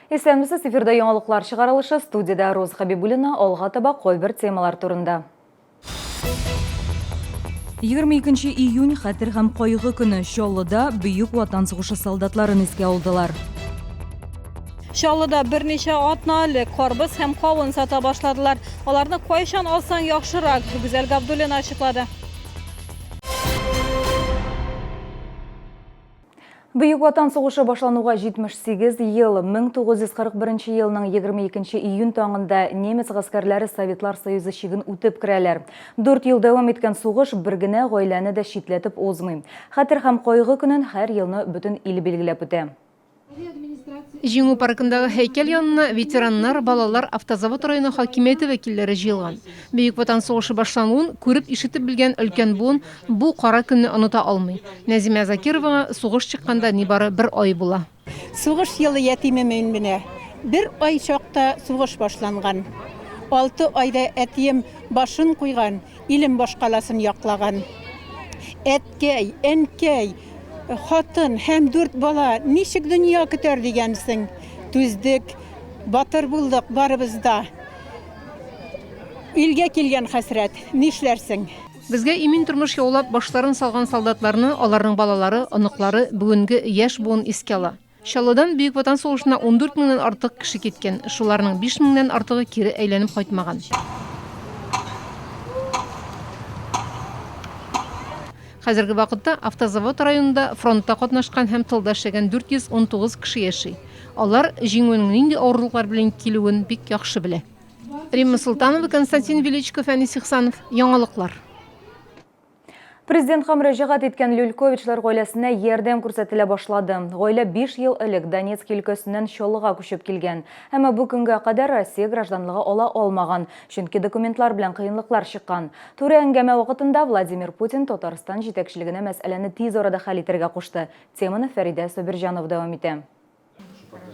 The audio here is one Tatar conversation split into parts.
Исәнмесез, эфирда яңалыклар чыгарылышы, студиядә Роза Хәбибуллина, алга таба кайбер темалар турында. 22 июнь хәтер һәм кайгы көне Чаллыда Бөек Ватан сугышы солдатларын искә алдылар. Чаллыда берничә атна элек карбыз һәм кавын сата башладылар. Аларны кайчан алсаң яхшырак, Гүзәл Габдуллина ачыклады. Бөек Ватан сугышы башлануга 78 ел, 1941 елның 22 июнь таңында немец гаскәрләре Советлар Союзы чиген үтеп керәләр. Дүрт ел дәвам иткән сугыш бер генә гаиләне дә читләтеп узмый. Хәтер һәм кайгы көнен һәр елны бөтен ил билгеләп үтә. Җиңү паркындагы һәйкәл янына ветераннар, балалар, Автозавод районы хакимияте вәкилләре җыелган. Бөек Ватан сугышы башлануын күреп-ишетеп белгән өлкән буын бу кара көнне оныта алмый. Нәзимә Закировага сугыш чыкканда нибары бер ай була. Сугыш елы ятиме мин менә. Бер ай чакта сугыш башланган. Алты айда әтием башын куйган, Илем башкаласын яклаган. Әткәй, әнкәй, хатын һәм дүрт бала ничек дөнья көтәр дигәнсең. Түздек, батыр булдык барыбыз да. Илгә килгән хәсрәт, нишләрсең? Безгә имин тормыш яулап башларын салган солдатларны аларның балалары, оныклары, бүгенге яшь буын искә ала. Чаллыдан Бөек Ватан сугышына 14 меңнән артык кеше киткән, шуларның 5 меңнән артыгы кире әйләнеп кайтмаган. Хәзерге вакытта Автозавод районында фронтта катнашкан һәм тылда эшләгән 419 кеше яши. Алар Җиңүнең нинди авырлыклар белән килүен бик яхшы белә. Римма Солтанова, Константин Величков, Әнис Ихсанов. Яңалыклар. Президентка мөрәҗәгать иткән Люльковичлар гаиләсенә ярдәм күрсәтелә башлады. Гаилә 5 ел элек Донецк өлкәсеннән Чаллыга күчеп килгән. Әмма бу көнгә кадәр Россия гражданлыгы ала алмаган, чөнки документлар белән кыенлыклар чыккан. Туры әңгәмә вакытында Владимир Путин Татарстан җитәкчелегенә мәсьәләне тиз арада хәл итәргә кушты. Теманы Фәридә Сабирҗанова дәвам итә.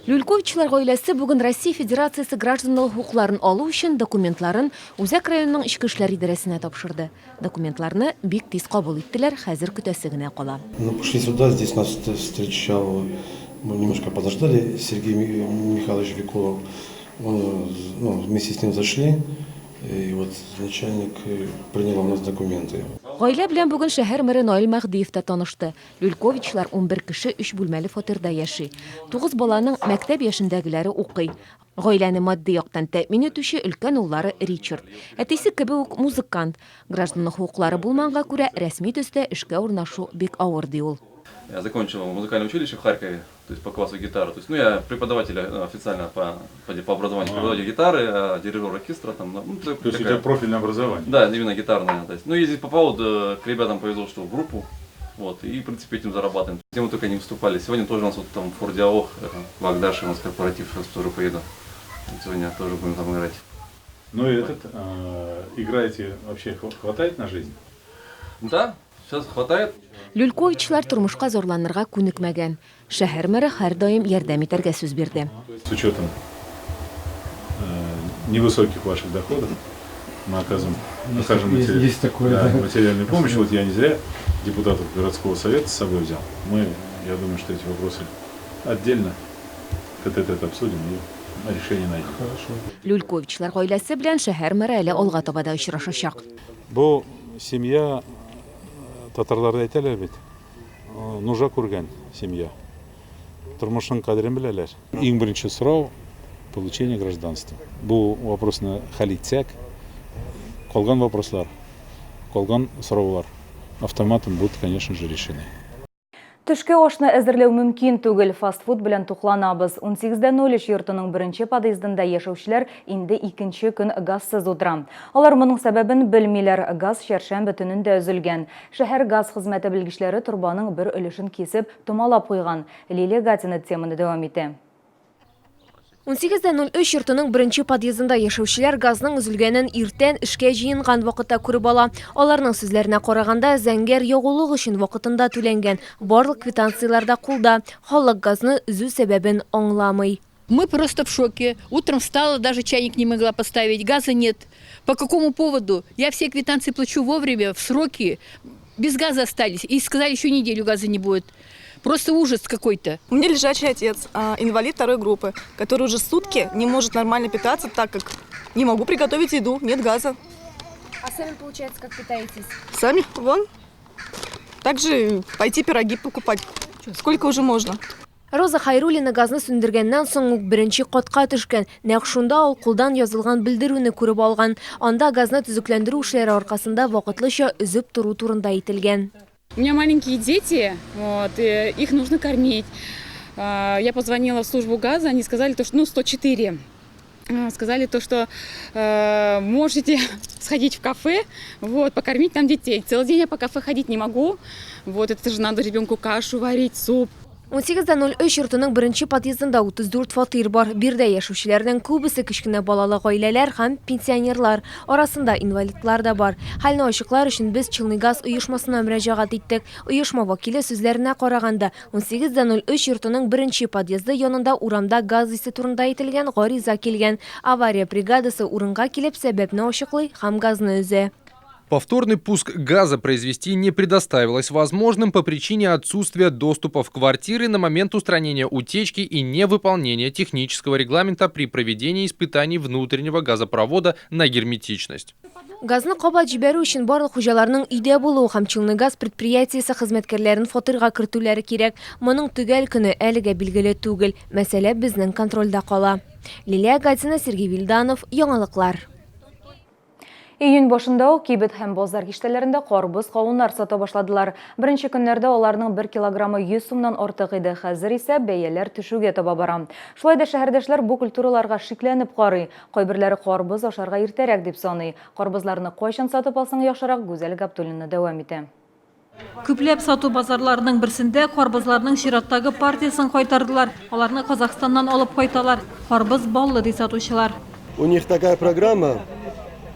Люльковичлар гаиләсе бүген Россия Федерациясе гражданлыгы хокукларын алу өчен документларын Үзәк районның Эчке эшләр идарәсенә тапшырды. Документларны бик тиз кабул иттеләр, хәзер көтәсе генә кала. Мы пошли сюда, здесь нас встречал, мы немножко подождали, Сергей Михайлович Викулов, он, ну, вместе с ним зашли, и вот начальник принял у нас документы. Гаилә белән бүген шәһәр мэры Наил Мәһдиев та танышты. Люльковичлар 11 кеше өч бүлмәле фатирда яши. Тугыз баланың мәктәп яшендәгеләре укый. Гаиләне матди яктан тәэмин итүче өлкән уллары Ричард. Әтисе кебек үк музыкант. Гражданлык хокуклары булманга күрә, рәсми төстә эшкә урнашу бик авыр, ди ул. Я закончил музыкальное училище в Харькове, то есть по классу гитары. То есть, ну, я преподаватель э, официально по образованию, преподаватель гитары, э, дирижер оркестра. Там, ну, то есть у тебя профильное образование? Да, именно гитарное. То есть, ну, я здесь попал, да, к ребятам повезло, что в группу. Вот, и, в принципе, этим зарабатываем. Где мы только не выступали. Сегодня тоже у нас вот там в Фордиалог, в Агдаше у нас корпоратив, сейчас тоже поеду. Сегодня тоже будем там играть. Ну и этот, э, играете вообще хватает на жизнь? Да, сейчас хватает. Люльковичлар тормышка зарланырга күнекмәгән. Шәһәр мэры һәрдаим ярдәм итәргә сүз бирде. С учетом невысоких ваших доходов мы оказываем, окажем матери... Есть такое, да, да. материальную помощь. Вот я не зря депутатов городского совета с собой взял. Мы, я думаю, что эти вопросы отдельно тет-а-тет обсудим и решение найдем. Хорошо. Люльковичлар гаиләсе белән шәһәр мэры әле алга таба да очрашачак. Бу семья татарларда әйтәләр бит, нужа күргән семья. Тормышның кадерен беләләр. Иң беренче сорау получение гражданства. Бу вопросны хәл итсәк, калган вопрослар, калган сораулар автоматом будут, конечно же, решены. Төшке ашны әзерләү мөмкин түгел, фастфуд белән тукланабыз. 18.03 йортының беренче подъездында яшәүчеләр инде икенче көн газсыз утыра. Алар моның сәбәбен белмиләр, газ чәршәмбе төнендә өзелгән. Шәһәр газ хезмәте белгечләре торбаның бер өлешен кисеп, томалап куйган. Лилия Гатина теманы дәвам итә. 18.03 йортының беренче подъездында яшәүчеләр газның өзелгәнен иртән эшкә җыенган вакытта күреп ала. Аларның сүзләренә караганда, зәңгәр ягулык өчен вакытында түләнгән, барлык квитанцияләр дә кулда. Халык газны өзү сәбәбен аңламый. Мы просто в шоке. Утром встала, даже чайник не могла поставить, газа нет. По какому поводу? Я все квитанции плачу вовремя, в сроки. Без газа остались. И сказали, еще неделю газа не будет. Просто ужас какой-то. У меня лежачий отец, инвалид второй группы, который уже сутки не может нормально питаться, так как не могу приготовить еду, нет газа. А сами, получается, как питаетесь? Сами, вон. Также пойти пироги покупать. Сколько уже можно? Роза Хайруллина газны сүндергәннән соң ук беренче катка төшкән. Нәкъ шунда ул кулдан язылган белдерүне күреп алган. Анда газны төзекләндерү эшләре аркасында вакытлыча өзеп тору турында әйтелгән. У меня маленькие дети, вот, их нужно кормить. Я позвонила в службу газа, они сказали, то, что, ну, 104. Сказали то, что можете сходить в кафе, вот, покормить там детей. Целый день я по кафе ходить не могу. Вот, это же надо ребенку кашу варить, суп. 18.03 йортының беренче подъездында 34 фатир бар. Биредә яшәүчеләрнең күбесе кечкенә балалы гаиләләр һәм пенсионерлар. Арасында инвалидлар да бар. Хәлне ачыклар өчен без Челныгаз оешмасына мөрәҗәгать иттек. Оешма вәкиле сүзләренә караганда, 18.03 йортының беренче подъезды янында урамда газ исе турында әйтелгән гариза килгән. Авария бригадасы урынга килеп сәбәпне ачыклый һәм газны өзә. Повторный пуск газа произвести не предоставилось возможным по причине отсутствия доступа в квартиры на момент устранения утечки и невыполнения технического регламента при проведении испытаний внутреннего газопровода на герметичность. Газны кабат җибәрү өчен барлык хуҗаларның өйдә булуы һәм Челныгаз предприятиесе хезмәткәрләрен фатирга кертүләре кирәк. Моның төгәл көне әлегә билгеле түгел. Мәсьәлә безнең контрольдә кала. Лилия Гатина, Сергей Вильданов, Яңалыклар. Июнь башында ук кибет һәм базар киштәләрендә карбыз, кавыннар сата башладылар. Беренче көннәрдә аларның 1 килограммы 100 сумнан артык иде. Хәзер исә бәяләр төшүгә таба бара. Шулай да шәһәрдәшләр бу культураларга шикләнеп карый. Кайберләре карбыз ашарга иртәрәк дип саный. Карбызларны кайчан сатып алсаң яхшырак, Гүзәл Габдуллина дәвам итә. Күпләп сату базарларының берсендә карбызларның чираттагы партиясен кайтардылар. Аларны Казахстаннан алып кайталар. Карбыз баллы ди сатучылар. У них такая программа.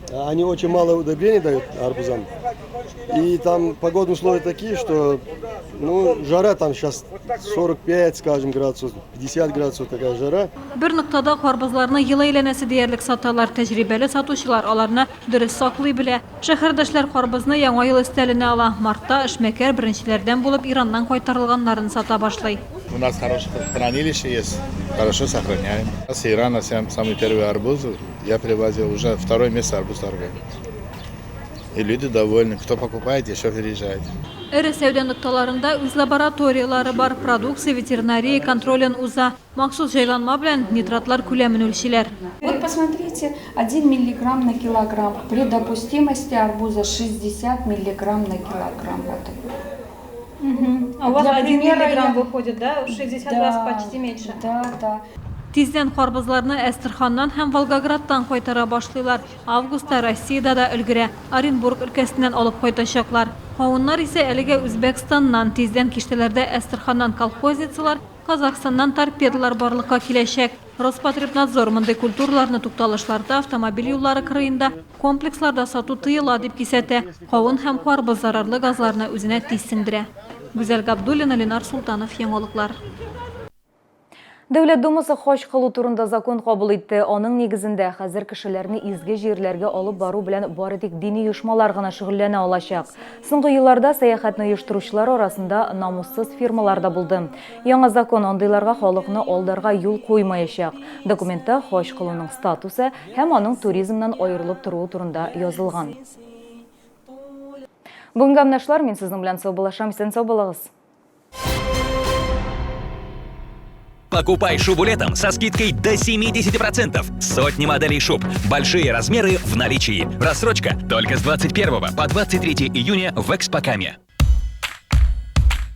Они очень мало удобрений дают арбузам. И там погодные условия такие, что, ну, жара там сейчас 45, скажем, градусов, 50 градусов такая жара. Бер ноктада карбызларны ел әйләнәсе диярлек саталар. Тәҗрибәле сатучылар аларны дөрес саклый белә. Шәһәрдәшләр карбызны яңа ел өстәленә ала. Мартта эшмәкәр беренчеләрдән булып Ираннан кайтарылганнарын сата башлый. У нас хорошее хранилище есть, хорошо сохраняем. С Ирана самый первый арбуз я привозил, уже второй месяц арбуз торгую. И люди довольны, кто покупает, еще приезжает. Эре сәүдә нокталарында үз лабораториялары бар. Продукция ветеринария контролен уза. Махсус җайланма белән нитратлар күләмен үлчиләр. Вот посмотрите, 1 миллиграмм на килограмм. При допустимости арбуза 60 миллиграмм на килограмм. Вот. А у вас Для 1 примера миллиграмм я- выходит, да? В 60 Да, раз почти меньше. Да, да. Тиздән карбызларны Әстерханнан һәм Волгоградтан кайтара башлыйлар. Августта Россиядә дә өлгерә. Оренбург өлкәсеннән алып кайтачаклар. Кавыннар исә әлегә Үзбәкстаннан. Тиздән киштәләрдә Әстерханнан колхозницалар, Казахстаннан торпедалар барлыкка киләчәк. Роспотребнадзор мондый культураларны тукталышларда, автомобиль юллары кырыенда, комплексларда сату тыела дип кисәтә. Кавын һәм карбыз зарарлы газларны үзенә тиз сеңдерә. Гүзәл Габдуллина, Ленар Султанов, Яңалыклар. Дәүләт Думасы хаҗ кылу турында закон кабул итте. Аның нигезендә хәзер кешеләрне изге җирләргә алып бару белән бары тик дини оешмалар гына шөгыльләнә алачак. Соңгы елларда сәяхәтне оештыручылар арасында намуссыз фирмалар да булды. Яңа закон андыйларга халыкны алдарга юл куймаячак. Документта хаҗ кылуның статусы һәм аның туризмнан аерылып торуы турында язылган. Бүгенге менә шулар, мин сезнең белән саубуллашам. Исән сау булыгыз. Покупай шубу летом со скидкой до 70%. Сотни моделей шуб. Большие размеры в наличии. Рассрочка только с 21 по 23 июня в Экспокаме.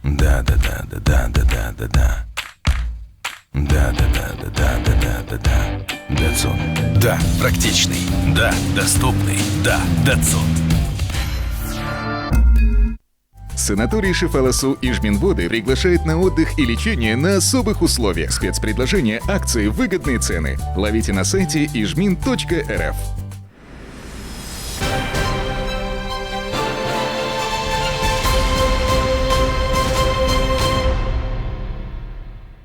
Да, да, да, да, да, да, да, да, да. Да, да, да, да, да, да, да, да, да. Датсун. Да, практичный. Да, доступный. Да, Датсун. Санаторий Шифаласу Ижминводы приглашает на отдых и лечение на особых условиях. Спецпредложения, акции, выгодные цены. Ловите на сайте ижмин.рф.